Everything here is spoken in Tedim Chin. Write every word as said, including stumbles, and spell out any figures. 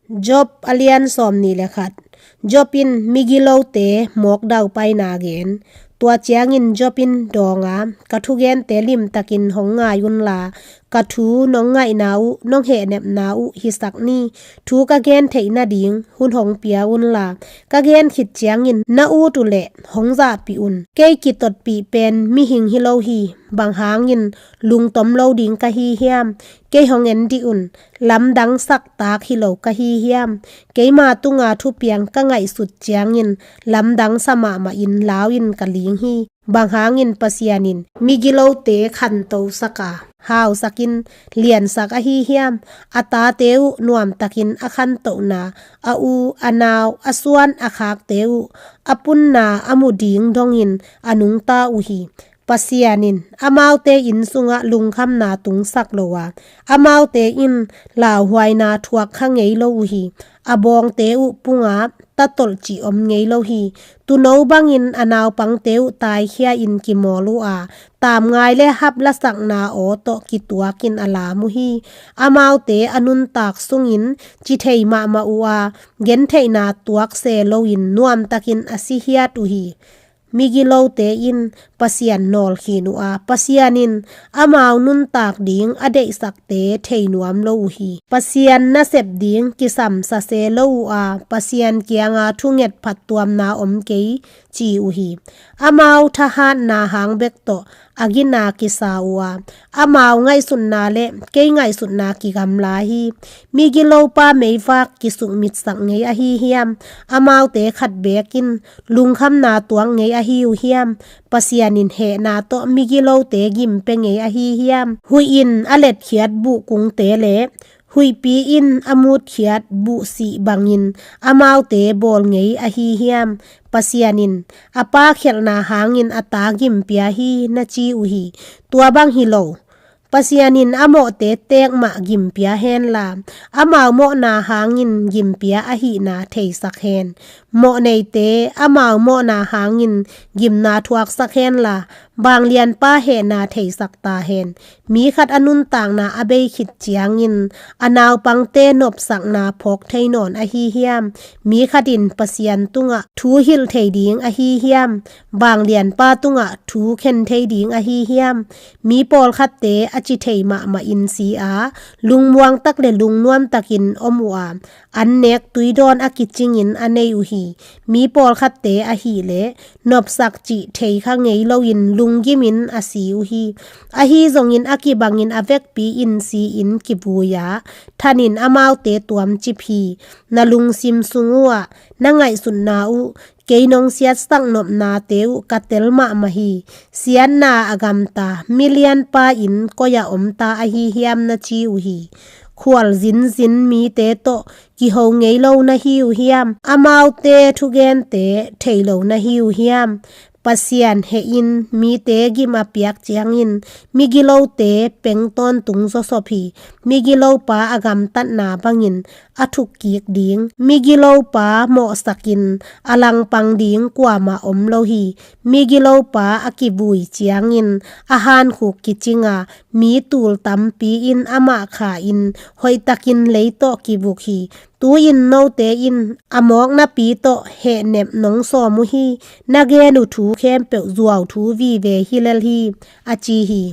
Job a lian sawm nih le khat. Job in migilote mawk daupaina gen. Tua ciangin Job in dawnga, ka thugente limtakin hong ngai unla, ka thu nong ngaihna uh, nong hehnepna uh hisak ni. Thu ka gen theih nading hun hong pia unla, ka gen khit ciangin na ut uh leh hong zahpih un. Kei kitotpih pen mihing hi lo hi, bang hangin lungtom lo ding ka hi hiam? Kei hong en dih un, lamdang sak taak hi lo ka hi hiam? Keima tunga thupiang ka ngaihsut ciangin lamdang sa mahmahin lau in ka ling hi. Bang hangin Pasian in migilote khantosak a, hausakin liansak ahi hiam? A tate uh nuamtakin a khantohna, a u, a nau, a suan, a khakte uh a punna a mu ding dongin a nungta uh hi. Pasian in amaute inn sungah lungkhamna tungsak lo a, amaute in lauhuaina thuak kha ngei lo uh hi. A bawngte uh punga tatolh cih om ngei lo hi. Tuuno bangin a naupangte uh taikhia in kimawl uh a, tamngai le haplasakna aw tawh kituakin a lam uh hi. Amaute a nuntak sungin ci thei mahmah uh a, gentheihna tuak se loin nuamtakin a si hiat uh hi. Migilote in Pasian nawl khin uh a, Pasian in amau nuntak ding a deihsakte thei nuam lo uh hi. Pasian nasep ding kisam sa se lo uh a, Pasian kianga thunget phattuamna om kei, ci uh hi. Amau thahatna hang bek tawh a gina kisa uh a, amau ngaihsutna le kei ngaihsutna kigamla hi. Migilopa meivak kisukmitsak ngei ahi hiam? Amaute khat beek in lungkhamna tuak ngei ahi uh hiam? Pasian in hehna tawh migilote gim pia ngei ahi hiam? Huih in a letkhiat buhkungte le huihpi in a mutkhiat buhsih bangin amaute bawl ngei ahi hiam? Pasian in a pa khialhna hangin a ta gim pia hi, na ci uh hi. Tua bang hi lo. Pasian in a mawhte teek mah gim pia henla, amau mawhna hangin gim pia ahihna theisak hen. Mawhneite amau mawhna hangin gimna thuaksak henla, vanglianpa hehna theisak ta hen. Mi khat a nuntakna a bei khit ciangin a naupangte nopsakna phawk thei nawn ahi hiam? Mi khat in Pasian tungah thu hilh thei ding ahi hiam? Vanglianpa tungah thu khen thei ding ahi hiam? Mi pawlkhatte a ci thei mahmah in si a, lungmuang tak le lungnuam takin om uh a, an nek tuidawn a kicingin a nei uh hi. Mi pawlkhatte ahih leh nopsak cih thei kha ngei loin lunggimin a si uh hi. Ahi zongin a kibangin a vekpi in si-in kivui a, thanin amaute tuamcip hi. Na lungsim sung uhah na ngaihsutna uh, kei nong siatsak nopnate uh ka tel mahmah hi. Siatna a gamta milianpa in koi-ah omta ahi hiam, na ci uh hi. Khual zinzin mite tawh kiho ngei lo na hi uh hiam? Amaute thugente thei lo na hi uh hiam? Pasian hehin mite gim a piak ciangin migilote peng tawntung zawsop hi. Migilopa a gamtatna bangin a thukkik ding, migilopa mawhsakin a langpang ding kuamah om lo hi. Migilopa a kivui ciangin a hankhuk kicinga, mi tul tampi in amah kha in hoihtakin lei tawh kivuk hi. Tu-in note in a mawk napi tawh hehnep nong sawm uh hi. Na gen uh thu khempeuh zuau thu vive hi lel hi, a ci hi.